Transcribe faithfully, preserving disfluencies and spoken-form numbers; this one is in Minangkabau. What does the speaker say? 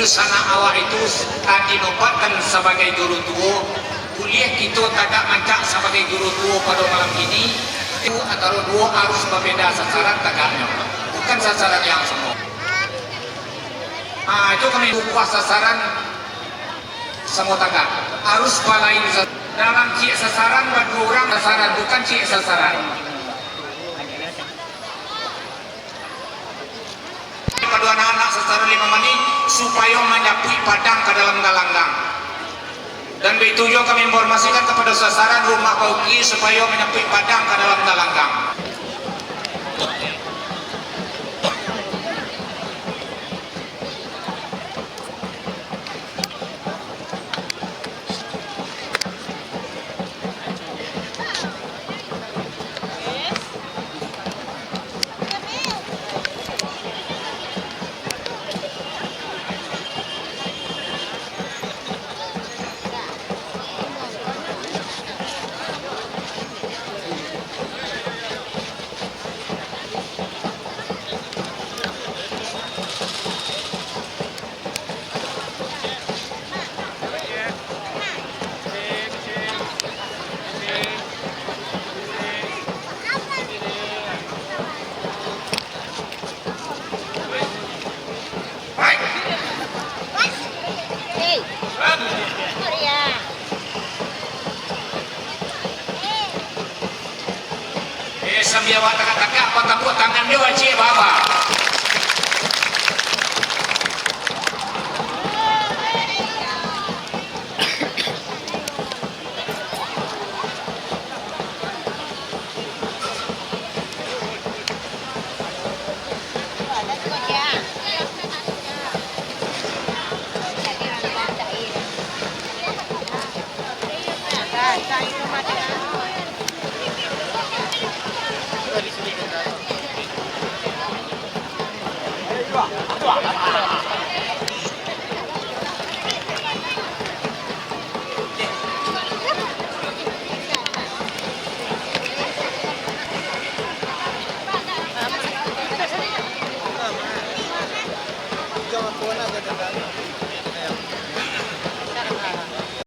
Sanak awak itu ka dinobatkan sabagai guru tuo, buliah kito tagak mancak sabagai guru tuo pado malam kini, itu antaro duo arus babeda sasaran tagaknyo, bukan sasaran yang samo. Ah, itu kami ubah sasaran samo tagak, arus balain sa-, dalam ciek sasaran baduo urang sasaran, bukan ciek sasaran. Pado anak-anak sasaran limo manih, supayo manyapuik padang ka dalam galanggang. Dan baitu juo kami informasikan kapado sasaran rumah bauki, supayo manyapuik padang ka dalam galanggang. Eh, sambil awak tagak-tagak, batapuak tangan jo, wajib baba.